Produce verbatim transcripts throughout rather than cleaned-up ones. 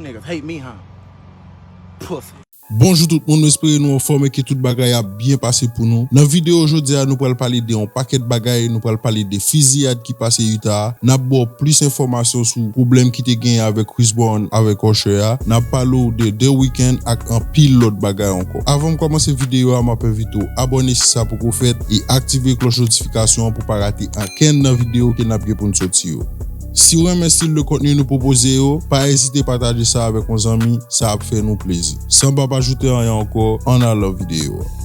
Niggas hate me, huh? Pussy. Bonjou tout moun, nou espere nou anfòm e ke tout bagay ap byen pase pou nou. Nan videyo jodi a, nou pral pale de yon pakèt bagay, nou pral pale de fiziyad ki pase Utah a, n ap ba w plis enfòmasyon sou pwoblèm ki te genyen avèk Chris Brown avèk Usher a, n ap pale w de The Weeknd ak anpil lòt bagay ankò. Avan m kòmanse videyo a, m ap envite w abòne si sa poko fèt e aktive klòch notifikasyon an pou pa rate ankenn nan videyo ke n ap gen pou n soti yo. Si w renmen stil de kontni nou pwopoze yo, pa ezite pataje sa avèk yon zanmi, sa ap fè nou plezi. San m pa pa ajoute anyen ankò, ann al nan videyo a.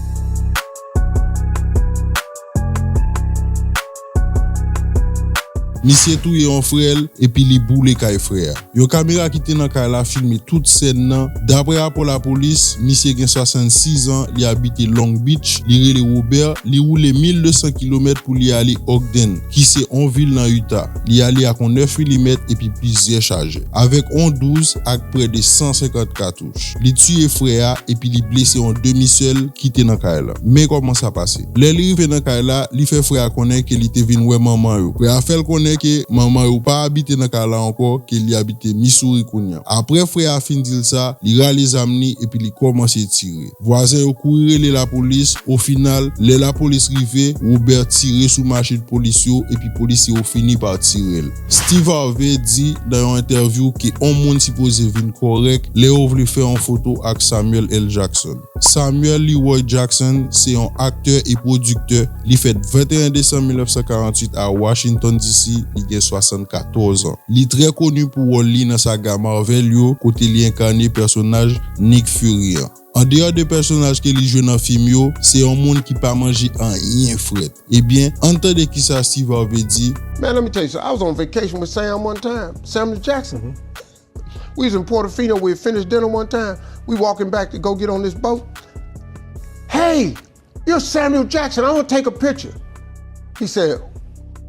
Misye touye yon frè l epi li boule kay frè a. Yon kamera ki te nan kay la filme tout sèn nan. Daprè rapò lapolis, misye gen swasannsis an, li abite Long Beach, li rele Robert, li woule mil de san kilomèt pou li ale Ogden, ki se yon vil nan Utah. Li ale ak yon nèf milimèt epi plizyè chajè, avèk yon douz ak prè de san senkant katouch. Li tiye frè a epi li blese yon demi-sè l ki te nan kay la. Men kòman sa pase. Lè li rive nan kay la, li fè frè a konnen ke li te vin wè manman yo. Frè a fè l konnen ke manman yo pa abite nan kay la ankò, ke li abite Missouri kounye a. Apre frè a fin di l sa, li rale zam li epi li kòmanse tire. Vwazen yo kouri rele lapolis. Ofinal, lè lapolis rive, Robert tire sou machin polis yo epi polisye yo fini pa tire l. Steve Harvey di nan yon entèvyou ke yon moun sipoze vin kòrèk lè yo vle fè yon foto ak Samuel L. Jackson. Samuel Leroy Jackson se yon aktè e pwodiktè. Li fèt venteyen desanm mil nèf san karanntuit a Washington D C. Li gen swasannkatòz an. Li trè koni pou wòl li nan saga Marvel yo, kote li enkane pèsonaj Nick Fury an. Andeyò de pèsonaj ke li jwe nan fim yo, se yon moun ki pa manje anyen frèt. Ebyen, ann tande kisa Steve Harvey di. Man, let me tell you something. I was on vacation with Sam one time, Samuel Jackson. We was in Portofino. We had finished dinner one time. We walking back to go get on this boat. Hey, you're Samuel Jackson. I want to take a picture. He said,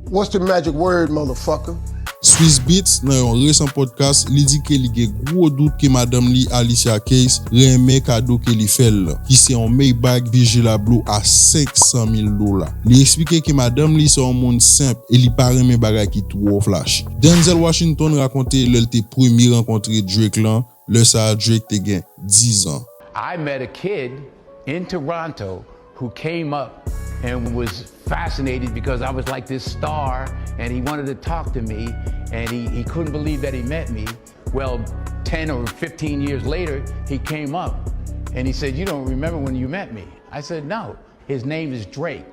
what's the magic word, motherfucker? Swizz Beatz, nan yon resan podcast, li di ke li gen gwo dout ke madanm li, Alicia Keys, renmen kado ke li fè l lan, ki se yon Maybach Virgil Abloh a senk san mil dola. Li eksplike ke madanm li se yon moun senp e li pa renmen bagay ki twò flashy. Denzel Washington rakonte lè l te premye rankontre Drake lan, lè sa a Drake te gen diz an. I met a kid in Toronto who came up and was fascinated because I was like this star, and he wanted to talk to me, and he, he couldn't believe that he met me. Well, ten or fifteen years later, he came up and he said, you don't remember when you met me? I said, no. His name is Drake.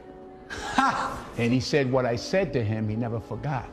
Ha! And he said what I said to him, he never forgot.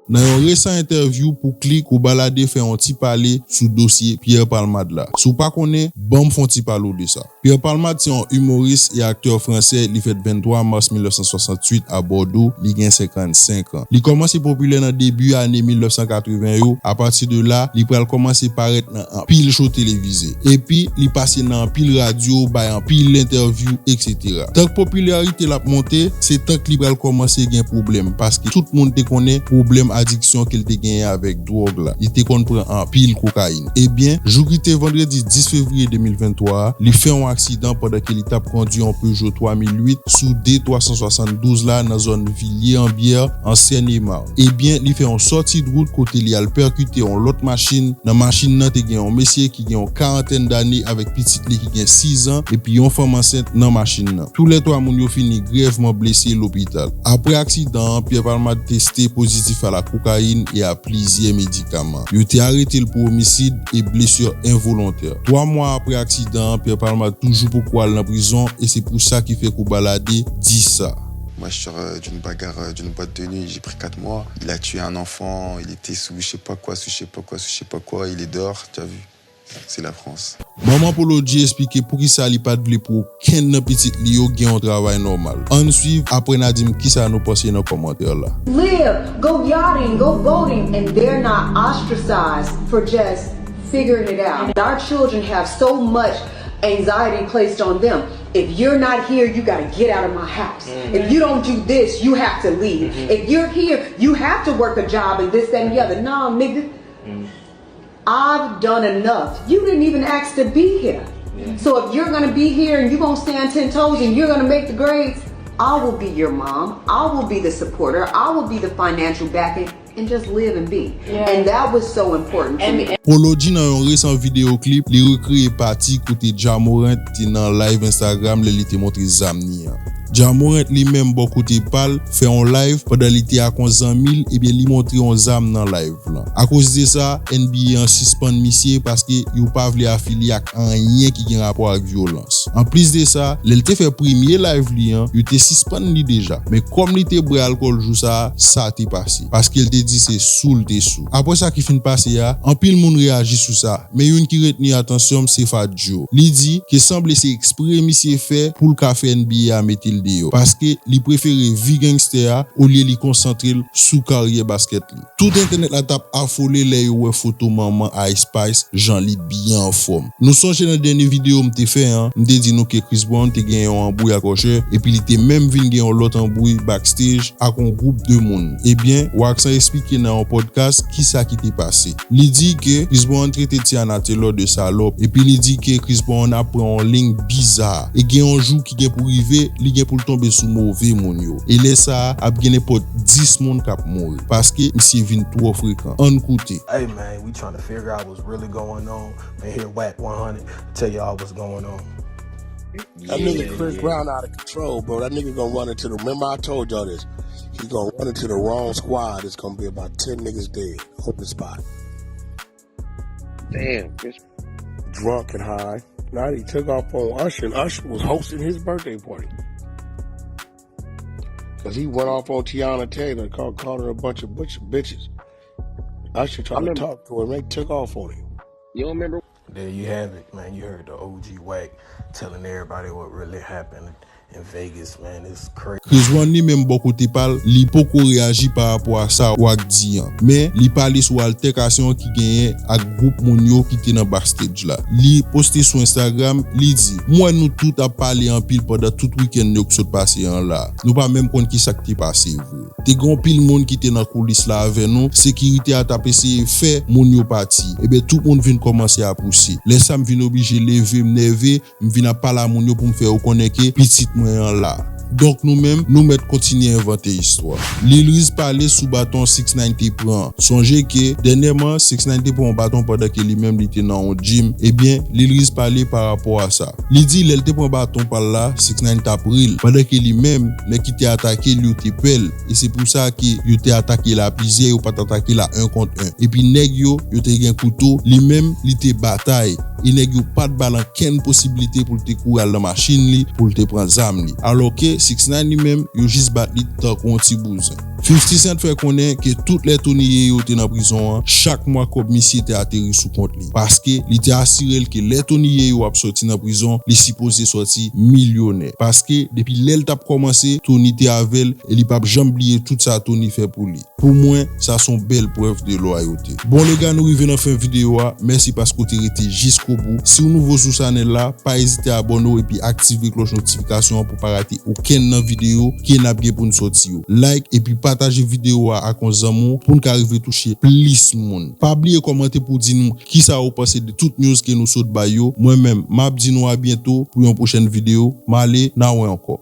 Nan yon resan entèvyou pou Click, Kouba Lade fè yon ti pale sou dosye Pierre Palmade la. Si w pa konnen, ban m fè yon ti pale w de sa. Pierre Palmade se yon imoris e aktè fransè, li fèt venntwa mas mil nèf san swasantuit a Bòdo, li gen senkannsenk an. Li kòmanse popilè nan debi ane mil nèf san katreven yo, apati de la, li pral kòmanse parèt nan anpil cho televize. Epi, li pase nan anpil radyo, bay anpil entèvyou, etsetera. Tank popilarite l ap monte, se tank li pral kòmanse gen pwoblèm, paske tout moun te konnen pwoblèm adiksyon ke l te genyen avèk dwòg la. Li te konn pran anpil kokayin. Ebyen, jou ki te vandredi dis fevriye de mil venntwa a, li fè yon aksidan pandan ke li t ap kondwi yon Peugeot twa mil uit sou de twa san swasanndouz la nan zòn Villiers-en-Bière, an Seine-et-Marne. Ebyen, li fè yon sòti de wout kote li al pèkite yon lòt machin. Nan machin nan te gen yon mesye ki gen yon karantèn dane avèk pitit li ki gen sis an epi yon fanm ansent nan machin nan. Toulètwa moun yo fini grèvman blese lopital. Apre aksidan an, Pierre Palmade teste pozitif a la kokayin e a plizyè medikaman. Yo te arete l pou omisid e blesi envolontè. Twa mwa apre aksidan an, Pierre Palmade toujou poko al nan prizon e se pou sa ki fè Kouba Lade di sa. Moi, je sors euh, d'une bagarre, euh, d'une boîte de nuit, j'ai pris quatre mois. Il a tué un enfant, il était sous je sais pas quoi, sous je sais pas quoi, sous je sais pas quoi, il est dehors, tu as vu? C'est la France. Manman Polo G esplike poukisa li pa t vle pou okenn nan pitit li yo gen yon travay nòmal. Ann swiv, apre n a di m kisa nou panse nan kòmantè la. Live, go yachting, go boating, and they're not ostracized for just figuring it out. Our children have so much anxiety placed on them. If you're not here, you gotta get out of my house. If you don't do this, you have to leave. If you're here, you have to work a job and this, that, and the other. No, nigga. I've done enough. You didn't even ask to be here. So if you're gonna be here and you're gonna stand ten toes and you're gonna make the grades, I will be your mom. I will be the supporter. I will be the financial backing. and just live and be. And that was so important to me. Polo G nan yon resan videyo klip, li rekreye pati kote Ja Morant te nan live Instagram lè li te montre zam li an. Ja Morant li menm bò kote pa l fè yon live pandan li te ak yon zanmi l, ebyen li montre yon zam nan live lan. Akoz de sa, N B A an sispann misye paske yo pa vle afilye ak anyen ki gen rapò ak vyolans. Anplis de sa, lè l te fè premye live li an, yo te sispann li deja. Men kòm li te bwè alkòl jou sa a, sa te pase. Paske l te di se sou l te sou. Apre sa ki fin pase a, anpil moun reyaji sou sa. Men youn ki retni atansyon m se Fat Joe. Li di ke sanble se ekspre misye fè pou l ka fè N B A a mete l deyò. Paske li prefere vi gangstè a olye li konsantre l sou karyè baskèt li. Tout entènèt la t ap afole lè yo wè foto manman Ice Spice, jan li t byen anfòm. Nou sonje nan dènye videyo m te fè an, m te di nou ke Chris Brown te gen yon anbouy ak Usher, epi li te menm vin gen yon lòt anbouy backstage ak yon gwoup de moun. Ebyen, Wax an eksplike nan yon podcast kisa ki te pase. Li di ke Chris Brown trete Teyana Taylor de salòp, epi li di ke Chris Brown ap pran yon liy biza, e gen yon jou ki gen pou rive, li gen pou l tonbe sou move moun yo. E lè sa a, ap gen nenpòt dis moun k ap mouri, paske misye vin twò frekan. Ann koute. Hey man, we trying to figure out what's really going on. And here, Wack one hundred, tell y'all what's going on. That nigga Chris Brown out of control, bro. That nigga gonna run into the. Remember I told y'all this. He gonna run into the wrong squad. It's gonna be about ten niggas dead on the spot. Damn, this Drunk and high. Now he took off on Usher, and Usher was hosting his birthday party. Cause he went off on Teyana Taylor, called, called her a bunch of butch, bitches. Usher tried to remember- talk to her, and they took off on him. You don't remember? There you have it, man. You heard the O G Wack telling everybody what really happened in Vegas, man. It's crazy. Chris Brown li menm bò kote pa l, li poko reyaji pa rapò a sa Wack di an. Men, li pale sou altèkasyon ki genyen ak gwoup moun yo ki te nan backstage la. Li poste sou Instagram, li di, "M wè nou tout ap pale anpil pandan tout wikenn yo k sot pase an la. Nou pa menm konn kisa k te pase vre. Te gen yon pil moun ki te nan koulis la avè nou, sekirite a t ap eseye fè moun yo pati. Ebyen, tout moun vin kòmanse ap pouse. Lè sa a, m vin oblije leve, m nève, m vin ap pale a moun yo pou m fè yo konnen ke pitit mwen an la." Donk nou menm, nou mèt kontinye envante istwa. Lil Riz pale sou baton six nine te pran. Sonje ke, dènyèman, six nine te pran yon baton pandan ke li menm li te nan yon gym. Ebyen, Lil Riz pale pa rapò a sa. Li di lè l te pran baton pa l la, six nine t ap ri l. Pandan ke li menm, nèg ki te atake l yo te pè l. E se pou sa ke yo te atake l a plizyè, yo pa t atake l a en kont en. Epi nèg yo, yo te gen kouto, li menm, li te batay. E nèg yo pa t ba l ankenn posiblite pou l te kouri al nan machin li, pou l te pran zam li. Alòske six nine li menm, yo jis bat li tankou yon ti bouzen. Fifty Cent fè konnen ke tout lè Tony Yayo te nan prizon an, chak mwa kòb misye te ateri sou kont li. Paske li te asire l ke lè Tony Yayo ap sòti nan prizon, li sipoze sòti milyonè. Paske depi lè l t ap kòmanse, Tony te avè l e li p ap janm bliye tout sa Tony fè pou li. Pou mwen, sa se yon bèl prèv de lwayote. Bon, lèga, nou rive nan fen videyo a. Mèsi paske w te rete jiskobou. Si w nouvo sou chanèl la, pa ezite abòne w epi aktive klòch notifikasyon an pou w pa rate okenn nan videyo ke n ap gen pou n sòti yo. Like epi pataje videyo a ak yon zanmi w pou n ka rive touche plis moun. Pa bliye kòmante pou w di nou kisa w panse de tout news ke nou sot bay yo. Mwen menm, m ap di nou a byento pou yon pwochèn videyo. M ale, n a wè ankò.